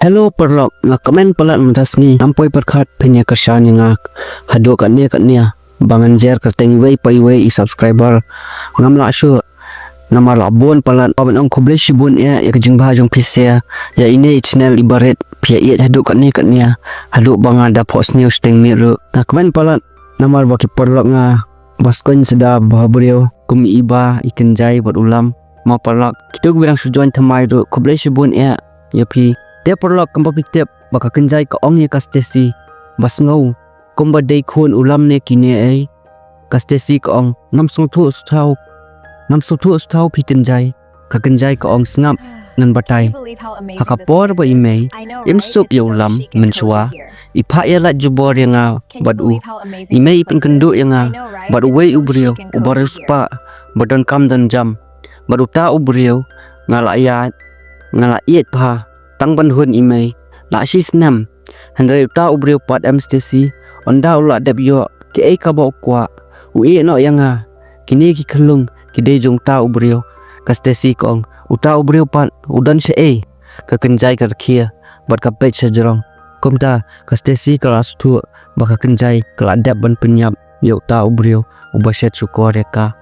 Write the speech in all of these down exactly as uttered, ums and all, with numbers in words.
Hello paralok, nga kmen palat mynta sngi, ngam poi pyrkhat phin ïa kyrshan ïa nga haduh katne katne ba ngan jer kyrteng iwei pa iwei i subscriber. Ngam lah shuh. Namar la bun palat, ban ong khublei shibun eh ïa ka jingbha jong phi sha ïa ine i channel iba rit phi ïa ïeit haduh katne katne, haduh ba nga da phohsniew shiteng miet ruh. Nga kmen palat namar ba ki paralok nga ba sngewsih da ba briew kum i Iba, i Kynjai bad u Lam. Mo paralok, kito kiba dang shu join thymmai ruh khublei shibun eh ïa phi. Te paralok, kumba phi tip ba ka Kynjai ka ong ïa ka Stacy ba sngew kumba dei khun u Lam ne kine ei. Ka Stacy ka ong, ngam sngewthuh sngewthuh, ngam sngewthuh sngewthuh phi Kynjai. Ka Kynjai ka ong, sngap, ngan batai. Ha ka por ba i mei im suk ïa u Lam mynshuwa, i phah ïa lad jubor ïa nga bad u. I mei i pynkynduh ïa nga bad uwei u briew uba riewspah, ba donkam donjam. Bad uta u briew nga la ïa, nga la ïeit bha tang ban hun i mei. La shi snem. Hynrei uta u briew pat em Stacy, ynda u la dep ïoh kaei kaba u kwah, u ïeh noh ïa nga. Kine ki khyllung ki dei jong uta u briew. Ka Stacy ka ong, uta u briew pat u don shaei? Ka Kynjai ka rkhie bad ka peit sha jrong. Kumta ka Stacy ka la sngewthuh ba ka Kynjai ka la dep ban pynïap ïa uta u briew uba shet shukor ïa ka.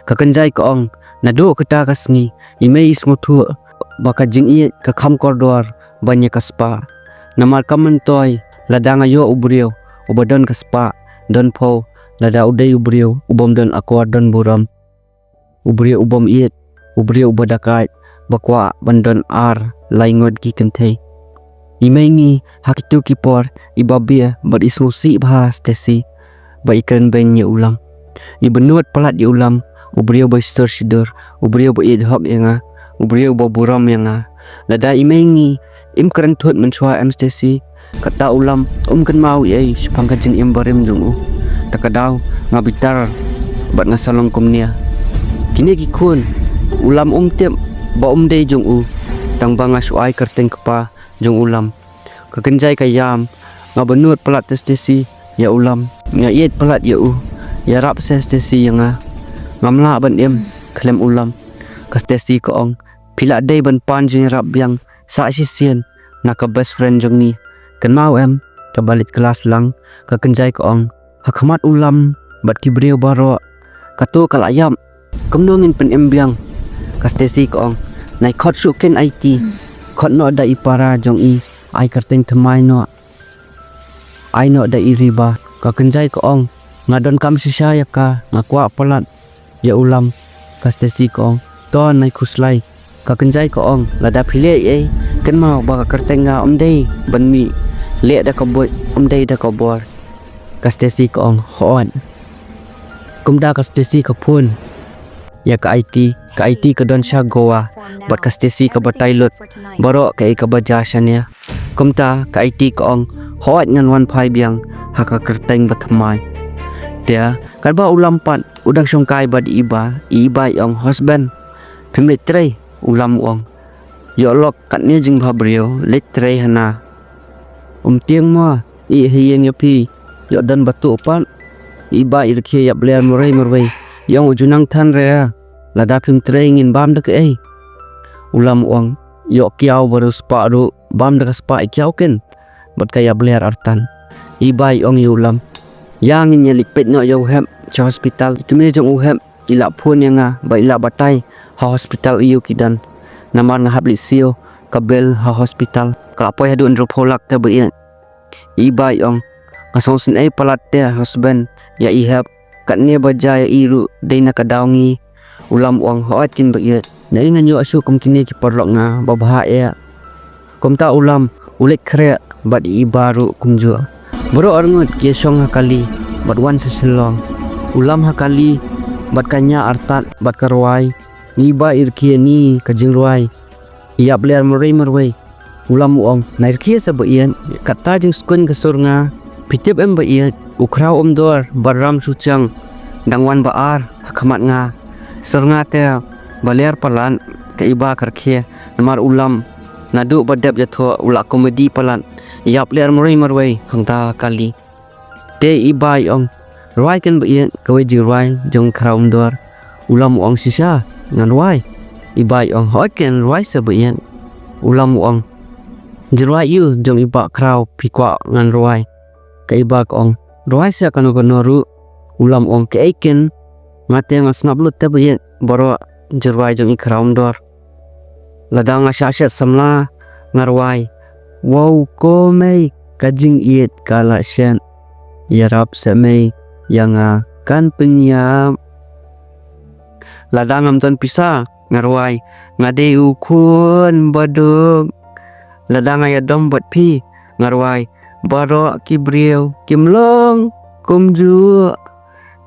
Ka Kynjai ka ong, naduh kata ka sngi i mei i sngewthuh ba ka jingïeit ka kham kordor ban ïa ka spah. Namar kam myntoi lada nga ïoh u briew uba don ka spah, don phew, lada u dei u briew u bym don akor don burom, u briew u bym ïeit, u briew uba dakaid, ba kwah ban don ar lai ngut ki kynthei. I mei ngi ha kito ki por iba bieit bad i sngewsih bha Stacy ba i kren beiñ ïa u Lam. I bynnud palat ïa u Lam, u briew ba i stur shidur, u briew ba ïeit hok ïa nga, u briew ba burom ïa nga. Lada i mei ngi im kren thut mynshuwa em Stacy, kata u Lam um kynmaw ei shaphang ka jingim barim jong u. Ta ka daw nga bitar bad nga sa long kumne. Kine ki khun u Lam um tip ba um dei jong u, tang ba nga shu ai kyrteng kpa jong u Lam. Ka Kynjai ka ïam, nga bynnud palat te Stacy ïa u Lam, nga ïeit palat ïa u. Ïarap seh Stacy ïa nga, ngam lah ban im khlem u Lam. Ka Stacy ka ong, phi lah dei ban pan jingïarap biang sa shisien na ka best friend jong ngi. Kynmaw em, kaba leit klas lang. Ka Kynjai ka ong, ha khmat u Lam bad ki briew baroh, kato ka la ïap, kumno ngin pynim biang? Ka Stacy ka ong, nai khot shuh ken aiti, khot noh da i para jong i, ai kyrteng thymmai noh, ai noh da i riba. Ka Kynjai ka ong, nga donkam shisha ïa ka, nga kwah palat ïa u Lam. Ka Stacy ka ong, to nai khuslai. Ka Kynjai ka ong, lada phi leh ei, kynmaw ba ka kyrteng nga um dei ban mih, leh da ka buit, um dei da ka bor. Ka Stacy ka ong, hooid. Kumta ka Stacy ka phone ïa ka Aiti, ka Aiti ka don sha Goa bad ka Stacy ka batai lut baroh kaei kaba jia shane. Kumta ka Aiti ka ong, hooid ngan wan phai biang ha ka kyrteng ba thymmai. Te katba u Lam pat u dang shongkai bad i Iba, i Iba i ong, husband, phim leit trei? U Lam u ong, ïoh lok katne jingbha briew leit trei hana. Um tieng mo, i ha ïing ïa phi ïoh don ba tuh pat. I Iba i rkhie ïap ler marwei marwei, i ong, u ju nang than re, lada phim trei ngin bam da kaei? U Lam u ong, ïoh kiaw ba riewspah ruh bam da ka spah i kiaw ken bad ka ïap ler artat. I Iba i ong ïa u Lam, ïa ngin ïa leit peit noh ïa u Hep sha hospital. I kmie jong u Hep i la phone ïa nga ba i la batai ha hospital ïa u ki don. Namar nga hap leit siew ka bill ha hospital, ka la poi haduh hynriewphew lak te ba ïeit. I Iba i ong, nga sngewsynei palat te husband ïa i Hep, katne ba jia ïa i ruh dei na ka daw ngi. U Lam u ong, hooid kin ba ïeit, naei ngan ïoh shuh kum kine ki paralok nga ba bha eh. Kumta u Lam u leit khreh bad i Iba ruh kumjuh. Baroh arngut ki ïa shong ha kali bad wan sha Shillong. U Lam ha kali bad ka ñiah artat bad ka rwai. I Iba i rkhie ni ka jingrwai ïap ler marwei marwei. U Lam u ong, nai rkhie sa ba ïeit, kata jingskun ka sur nga. Phi tip em ba ïeit, u khraw Umdor bad Ram Shuchang dang wan ba ar ha khmat nga. Sur nga te ba ler palat. Ka Iba ka rkhie namar u Lam naduh ba dep ïathuh u la comedy palat, ïap ler marwei marwei hangta kali. Te i Iba i ong, rwai ken ba ïeit kawei jingrwai jong khraw Umdor. U Lam u ong, shisha ngan rwai? I Iba i ong, hooid ken, rwai sa ba ïeit. U Lam u ong, Jingrwai ïa u jong i Bah Khraw phi kwah ngan rwai? Ka Iba ka ong, rwai seh kano kano ruh. U Lam u ong, kaei kin, nga te nga sngap lut te ba ïeit baroh jingrwai jong i Khraw Umdor. Lada nga shah shet samla nga rwai, wow ko mei ka jingïeit ka la shet, ïarap seh mei ïa nga kan pynïap. Lada ngam don pisa nga rwai, nga dei u khun baduk. Lada nga ïadom bad phi nga rwai, baroh ki briew kim long kumjuh,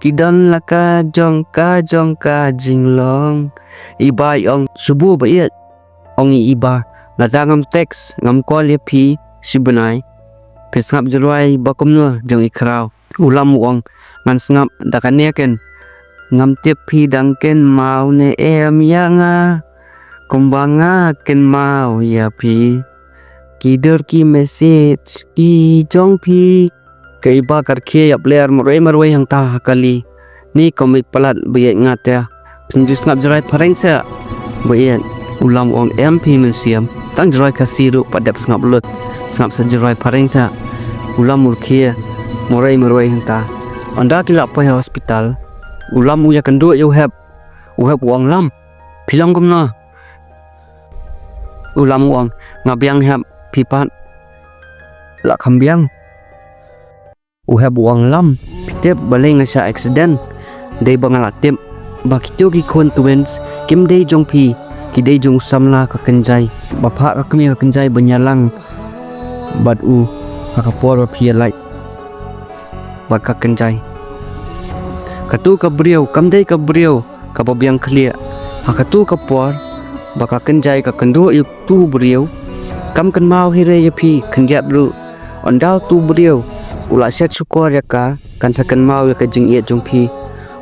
ki don la ka jong ka jong ka jinglong. I Bah i ong, shu buh ba ïeit, ong i Iba, lada ngam text ngam call ïa phi shi bnai, phin sngap jingrwai ba kumno jong i Khraw? U Lam u ong, ngan sngap da kane ken, ngam tip phi dang kynmaw ne em ïa nga kumba nga kynmaw ïa phi. Ki dur ki message ki jong phi. Ka Iba ka rkhie ïap ler marwei marwei hangta ha kali. Ni ka mih palat ba ïeit nga te. Phin ju sngap jingrwai phareng seh ba ïeit? U Lam u ong, em phi mynsiem, tang jingrwai Khasi ruh pat dep sngap lut, sngap sa jingrwai phareng seh. U Lam u rkhie marwei marwei hangta. Ynda ki la poi ha hospital, u Lam u ïakynduh ïa u Hep. U Hep u ong, Lam, phi long kumno? U Lam u ong, nga biang Hep, phi pat la kham biang? U Hep u ong, Lam, phi tip balei nga shah accident? Dei ba nga la tip ba kito ki khun twins kim dei jong phi, ki dei jong u samla ka Kynjai, ba phah ka kmie ka Kynjai ban ïalang bad u ha ka por ba phi ïalait bad ka Kynjai. Katu ka briew kam dei ka briew kaba biang khlieh. Ha katu ka por ba ka Kynjai ka kynduh ïa utu u briew, kam kynmaw hi re ïa phi khyndiat ruh. Ynda utu u briew u la shet shukor ïa ka, kan sa kynmaw ïa ka jingïeit jong phi.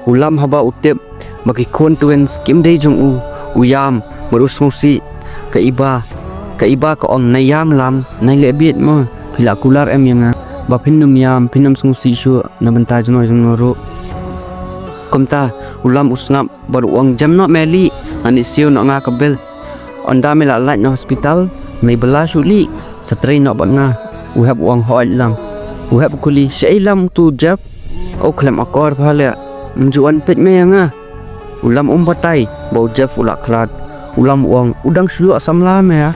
U Lam haba u tip ba ki khun twins kim dei jong u, u ïam bad u sngewsih. Ka Iba, ka Iba ka ong, na ïam Lam, na leh bieit mo, phi la kular em ïa nga ba phin ym ïam, phin ym sngewsih shuh na bynta jong no jong no ruh. Kumta u Lam u sngap bad u ong, jem noh me lih, ngan ïa siew noh nga ka bill. Ynda me la lait na hospital, me bylla shuh lih, sa trei noh bad nga. U Hep u ong, hooid Lam. U Hep u kylli, shaei Lam utu u Jeff? U khlem akor bha leh, ym ju wan peit me ïa nga? U Lam um batai ba u Jeff u la khlad. U Lam u ong, u dang shu ïoh samla me ïa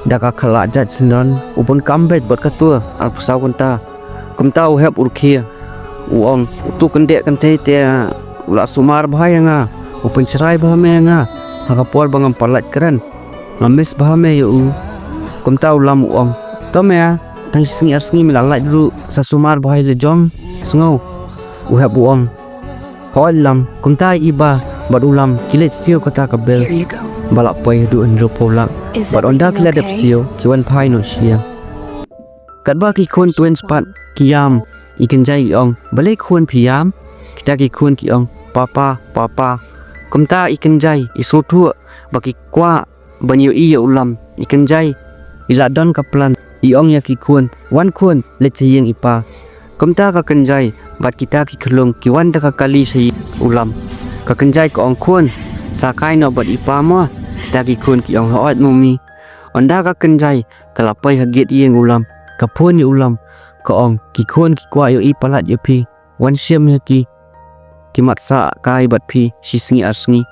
da ka khlad jait syndon, u bun kam beit bad kato arphew saw kynta. Kumta u Hep u rkhie, u ong, utu u kyndeh kynthei te u la sumar bha ïa nga, u pynshrai bha me ïa nga ha ka por ba ngam pat lait kren. Nga miss bha me ïa u. Kumta u Lam u ong, to me ïa, tang shi sngi ar sngi me la lait ruh, sa sumar bha ïa la jong sngew. U Hep u ong, hooid Lam. Kumta i Iba bad u Lam ki leit siew kata ka bill ba la poi haduh hynriewphew lak. Bad ynda ki la dep siew, ki wan phai noh sha ïing. Katba ki khun twins pat ki ïam, i Kynjai i ong, balei khun phi ïam? Kita ki khun ki ong, papa, papa. Kumta i Kynjai i sngewthuh ba ki kwah ban ïohi ïa u Lam. I Kynjai i la don ka plan, i ong ïa ki khun, wan khun, leit sha ïing i pa. Kumta ka Kynjai bad kita ki khyllung ki wan da ka kali sha ïing u Lam. Ka Kynjai ka ong, khun, sa kai noh bad i pa mo. Kita ki khun ki ong, hooid mummy. Ynda ka Kynjai ka la poi ha gate ïing u Lam, ka phone ïa u Lam, ka ong, ki khun ki kwah ïohi palat ïa phi, wan shim ïa ki. Ki mat sah kai bad phi shi sngi ar sngi.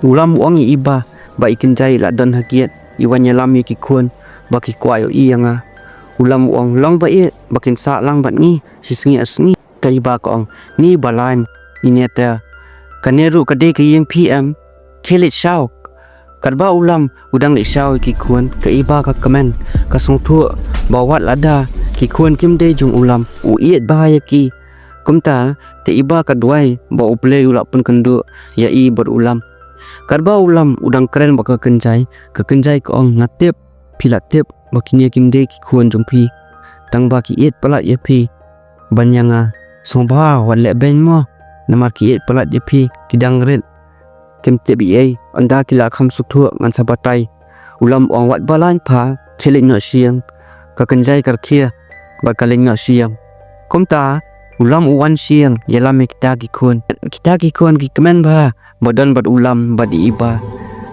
U Lam u ong ïa i Iba ba i Kynjai i la don ha gate, i wan ïalam ïa ki khun ba ki kwah ïohi ïa nga. U Lam u ong, long ba ïeit ba kin sah lang bad ngi shi sngi ar sngi. Ka Iba ka ong, ni Balang, ine te, kane ruh ka dei ka ïing phi em? Khie leit shaw. Katba u Lam u dang leit shaw ïa ki khun, ka Iba ka kmen, ka sngewthuh ba wat lada ki khun kim dei jong u Lam, u ïeit bha ïa ki. Kumta ka Iba ka duwai ba U Blei u la pynkynduh ïa i bad u Lam. Katba u Lam u dang kren bad ka Kynjai, ka Kynjai ka ong, nga tip phi la tip ba kine kim dei ki khun jong phi, tang ba ki ïeit palat ïa phi. Ban ïa nga, sngewbha wat leh beiñ mo, namar ki ïeit palat ïa phi, ki dang rit. Kim tip ei ei, ynda ki la kham sngewthuh ngan sa batai. U Lam u ong, wat Balang pha, khie leit noh sha ïing. Ka Kynjai ka rkhie bad ka leit noh sha ïing. Kumta u Lam u wan sha ïing ïalam ïa kita ki khun. Kita ki khun ki kmen bha ba don bad u Lam bad i Iba.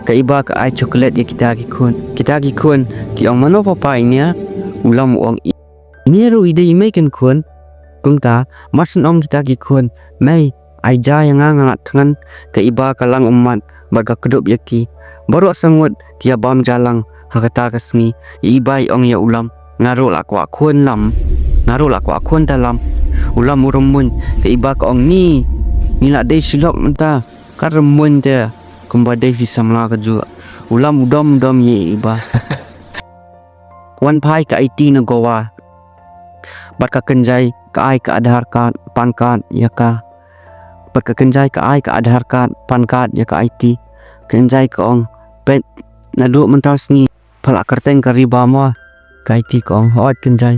Ka Iba ka ai chocolate ïa kita ki khun. Kita ki khun ki ong, "Mano papa ine?" U Lam u ong, "Ine ruh i dei i mei ken khun." Kumta mar shen ong kita ki khun, "Mei, ai ja ïa nga, nga la thngan." Ka Iba ka lang ummat bad ka kdup ïa ki. Baroh sa ngut ki ïa bam ja lang ha kata ka sngi. I Iba i ong ïa u Lam, "Nga ruh la kwah khun Lam. Nga ruh la kwah khun te Lam." U Lam u rymmuiñ. Ka Iba ka ong, "Ni, ngi la dei shi lok mynta. Kat rymmuiñ te kumba dei shi samla ka juh." U Lam u dom dom ïa i Iba. Wan phai ka Aiti na Goa. Bad ka Kynjai ka ai ka Aadhaar card, PAN card ïa ka. Bad ka Kynjai ka ai ka Aadhaar card, PAN card ïa ka Aiti. Kynjai ka ong, "Peit, naduh mynta sngi pha la kyrteng ka Riba mo." Ka Aiti ka ong, "Hooid Kynjai."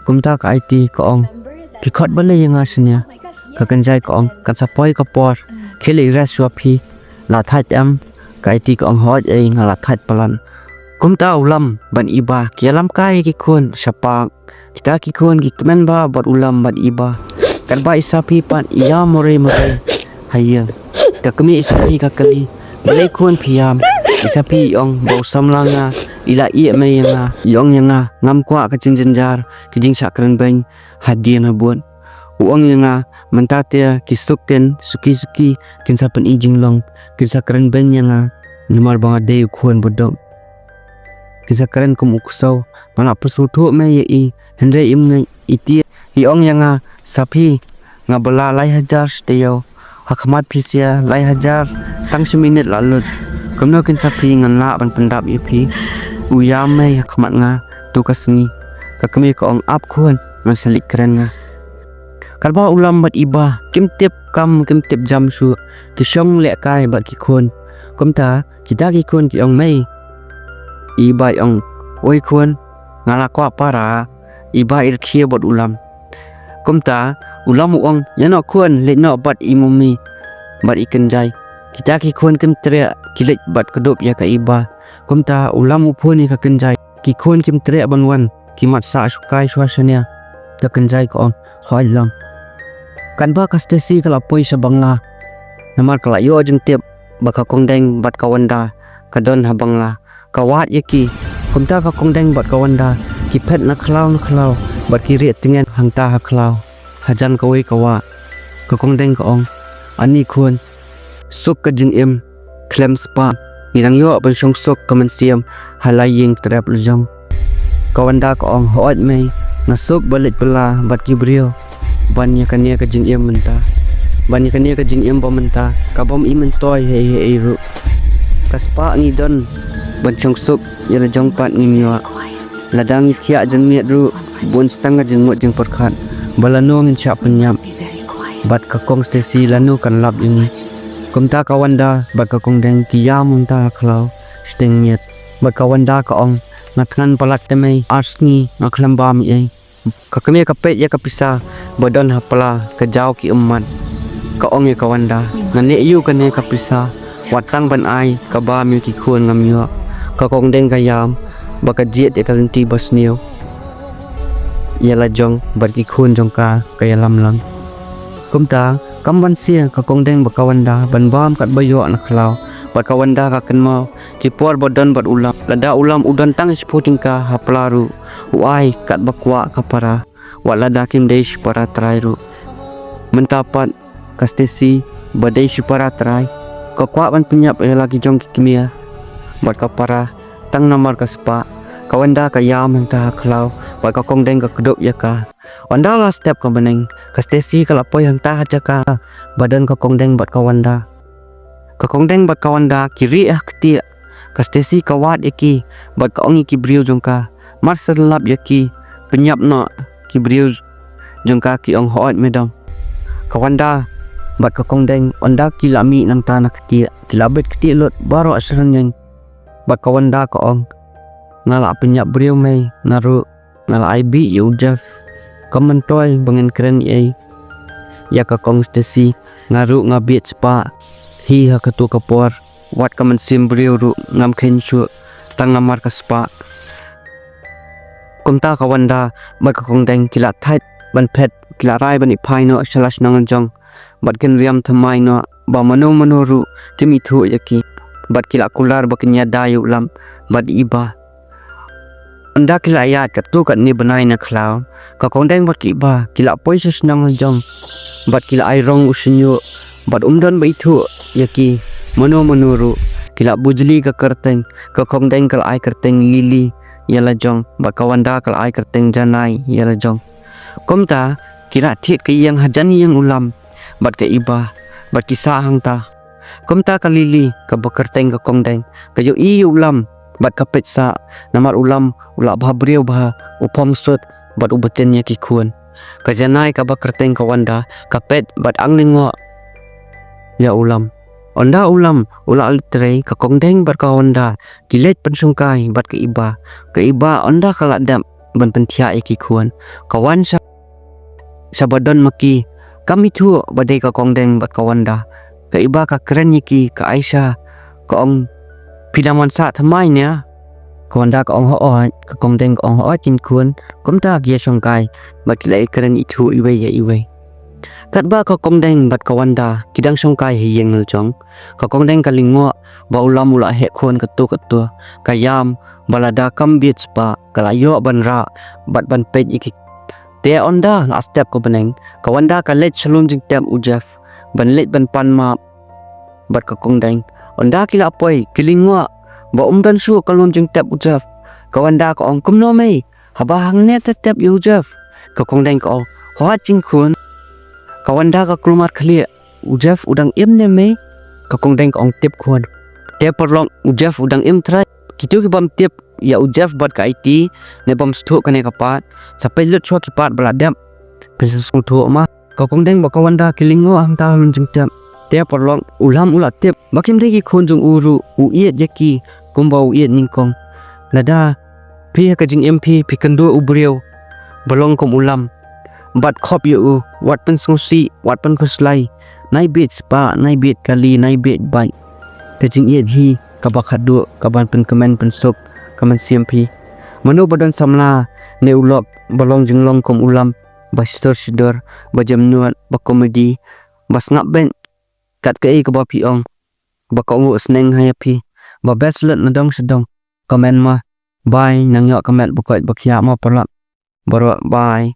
Kumta ka Aiti ka ong, "Ki khot balei ïa nga shane?" Ka Kynjai ka ong, "Kan sa poi ka por, khie leit rest shuwa phi." "La thait em?" Ka Aiti ka ong, "Hooid ei, nga la thait palat." Kumta u Lam bad i Iba ki ïalam kai ïa ki khun sha park. Kita ki khun ki kmen bha bad u Lam bad i Iba. Katba i Saphi pat i ïam marwei marwei ha ïing. Ka kmie i Saphi ka kylli, "Balei khun phi ïam?" I Saphi i ong, "Ba u samla nga i la ïeh mei ïa nga, i ong ïa nga ngam kwah ka jingjynjar, ka jingshah kren beiñ hadien habud. U ong ïa nga mynta te ki suk kin suki suki kin sa pyni jinglong, kin sa kren beiñ ïa nga namar ba nga dei u khun ba duk. Kin sa kren kum u ksew, nga la pynsngewthuh mei ïa i, hynrei im ngeit." I Iti i ong ïa nga, "Saphi, nga bylla lai hajar shi taïew ha khmat phi, sia lai hajar tang shi minit la lut. Kumno kin Saphi ngan lah ban pyndap ïa phi? U ïam mei ha khmat nga tu ka sngi." Ka kmie ka ong, "Ap khun, ngan sa leit kren nga." Katba u Lam bad i Iba kim tip kam kim tip jam shuh, ki shong lehkai bad ki khun. Kumta kita ki khun ki ong, "Mei." I Iba i ong, "Oi khun, nga la kwah para." I Iba i rkhie bad u Lam. Kumta u Lam u ong, "Ïa noh khun, leit noh bad i Mummy bad i Kynjai." Kita ki khun kim treh, ki leit bad kdup ïa ka Iba. Kumta u Lam u phone ïa ka Kynjai. Ki khun kim treh ban wan, ki mat sah shukai shuwa shane. Ka Kynjai ka ong, "Hooid Lam." Katba ka Stacy ka la poi sha Bangla, namar ka la ïoh jingtip ba ka Kongdeng bad ka Wanda ka don ha Bangla. Ka wad ïa ki. Kumta ka Kongdeng bad ka Wanda ki phet na khlaw na khlaw bad ki rieh tngen hangta ha khlaw. Hajan kawei ka wah, ka Kongdeng ka ong, "Ani khun, suk ka jingim khlem spah. Ngi dang ïoh ban shong suk ka mynsiem ha la ïing trep la jong." Ka Wanda ka ong, "Hooid mei, nga suk ba leit bylla bad ki briew ban ïa kane ka jingim mynta. Ban ïa kane ka jingim ba mynta ka bym i myntoi hei hei ruh. Ka spah ngi don ban shong suk ïa la jong pat ngim ïoh. Lada ngi thiah janmiet ruh bun stang ka jingmut jingpyrkhat ba lano ngin shah pynïap." Bad ka Kong Stacy lano kan lap ïa ngi. Kumta ka Wanda bad ka Kongdeng ki ïam hangta ha khlaw shiteng miet. Bad ka Wanda ka ong, "Nga thngan palat te mei, ar sngi nga khlem bam ei." Ka kmie ka peit ïa ka pisa ba don ha pla ka jaw ki ummat. Ka ong ïa ka Wanda, "Ngan leh aïu kane ka pisa, wat tang ban ai ka bam ïa ki khun ngam ïoh." Ka Kongdeng ka ïam bad ka jied ïa ka lynti ba sniew ïa la jong bad ki khun jong ka ka ïalam lang. Kumta kam banse ka Kongdeng bad ka Wanda ban bam katba ïoh na khlaw. Bad ka Wanda ka kynmaw ki por ba don bad u Lam. Lada u Lam u don tang shiphew tyngka ha pla ruh, u ai katba kwah ka para, wat lada kim dei shipara trai ruh. Mynta pat ka Stacy ba dei shipara trai, ka kwah ban pynïap ïa la ki jong ki kmie bad ka para tang namar ka spah. Ka Wanda ka ïam hangta ha khlaw bad ka Kongdeng ka kdup ïa ka. Ynda la step ka bneng, ka Stacy ka la poi hangta ha jaka ba don ka Kongdeng bad ka Wanda. Ka Kongdeng bad ka Wanda ki rieh ha ktieh. Ka Stacy ka wad ïa ki bad ka ong ïa ki briew jong ka, "Mar shen lap ïa ki, pynïap noh." Ki briew jong ka ki ong, "Hooid madam." Ka Wanda bad ka Kongdeng ynda ki la mih nangta na ktieh, ki la bit ktieh lut baroh syrngieñ. Bad ka Wanda ka ong, "Nga la pynïap briew mei, nga ruh nga la ai bih ïa u Jeff. Kam myntoi ba ngin kren ei ïa ka Kong Stacy, nga ruh nga bit spah hi ha kato ka por. Wat ka mynsiem briew ruh ngam kheiñ shuh tang namar ka spah." Kumta ka Wanda bad ka Kongdeng ki la thait ban phet, ki la rai ban ïa phai noh sha la shnong la jong bad kin riam thymmai noh ba mano mano ruh kim ithuh ïa ki. bad ki la kular ba kin ïada ïa u Lam bad i Bah. Ynda ki la ïaid katto katne bnai na khlaw, ka Kongdeng bad ka Iba ki la poi sha shnong la jong, bad ki la ai rong u shñiuh, bad um don ba ithuh ïa ki mano mano ruh. Ki la bujli ka kyrteng, ka Kongdeng ka la ai kyrteng Lily ïa la jong, bad ka Wanda ka la ai kyrteng Janai ïa la jong. Kumta ki la thied ka ïing hajan ïing u Lam bad ka Iba, bad ki sah hangta. Kumta ka Lily kaba kyrteng ka Kongdeng ka ïohi ïa u Lam bad ka peit sah, namar u Lam u la bha briew bha, u phom sut bad u btin ïa ki khun. Ka Janai kaba kyrteng ka Wanda ka peit bad ang lyngngoh ïa u Lam. Ynda u Lam u la leit trei, ka Kongdeng bad ka Wanda ki leit pynshongkai bad ka Iba. Ka Iba ynda ka la dep ban pynthiah ïa ki khun, ka wan sha, sha ba don ma ki, kam ithuh ba dei ka Kongdeng bad ka Wanda. Ka Iba ka kren ïa ki, ka Aisha, ka ong, phi dang wan sah thymmai ne? Ka Wanda ka ong hooid, ka Kongdeng ka ong hooid kin khun. Kumta ki ïa shongkai bad ki la ïakren ithuh iwei ïa iwei. Katba ka Kongdeng bad ka Wanda ki dang shongkai ha ïing la jong, ka Kongdeng ka lyngngoh ba u Lam u la heh khun katto katto. Ka ïam ba lada kam bieit spah ka la ïoh ban rah bad ban peit ïa ki. Te ynda la step ka bneng, ka Wanda ka leit sha lum jingtep u Jeff ban leit ban pan map bad ka Kongdeng. Ynda ki la poi, ki lyngngoh ba um don shuh ka lum jingtep u Jeff. Ka Wanda ka ong, kumno mei, haba hangne te tep ïa u Jeff? Ka Kongdeng ka ong, hooid kin khun. Ka Wanda ka kulmar khlieh, u Jeff u dang im ne mei? Ka Kongdeng ka ong, tip khun. Te paralok, u Jeff u dang im trai. Kito ki bym tip ïa u Jeff bad ka Aiti ne bym sngewthuh kane ka part, sa peit lut shuwa ki part ba la dep, phin sa sngewthuh ma. Ka Kongdeng bad ka Wanda ki lyngngoh hangta ha lum jingtep. Te paralok, u Lam u la tip ba kim dei ki khun jong u ruh, u ïeit ïa ki kumba u ïeit nyngkong. Lada phi ha ka jingim phi, phi kynduh u briew ba long kum u Lam, bad khop ïa u, wat pynsngewsih, wat pynkhuslai. Nai bieit spah, nai bieit kali, nai bieit bike. Ka jingïeit hi kaba khatduh kaban pynkmen pynsuk ka mynsiem phi. Mano ba don samla ne u lok ba long jinglong kum u Lam, ba shistor shistor, ba jemnud, ba comedy, ba sngap beit kat kaei kaba phi ong, ba ka ong u sneng ha ïa phi, ba best lut na dong sha dong. Comment ma. Bye, nang ïoh ka met ba koit ba khiah ma paralok. Baroh, bye.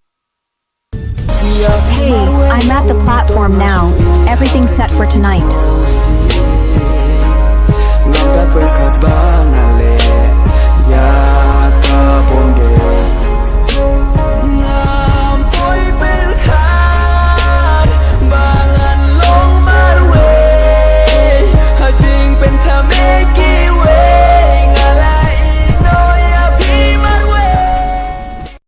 Hey, I'm at the platform now. Everything set for tonight.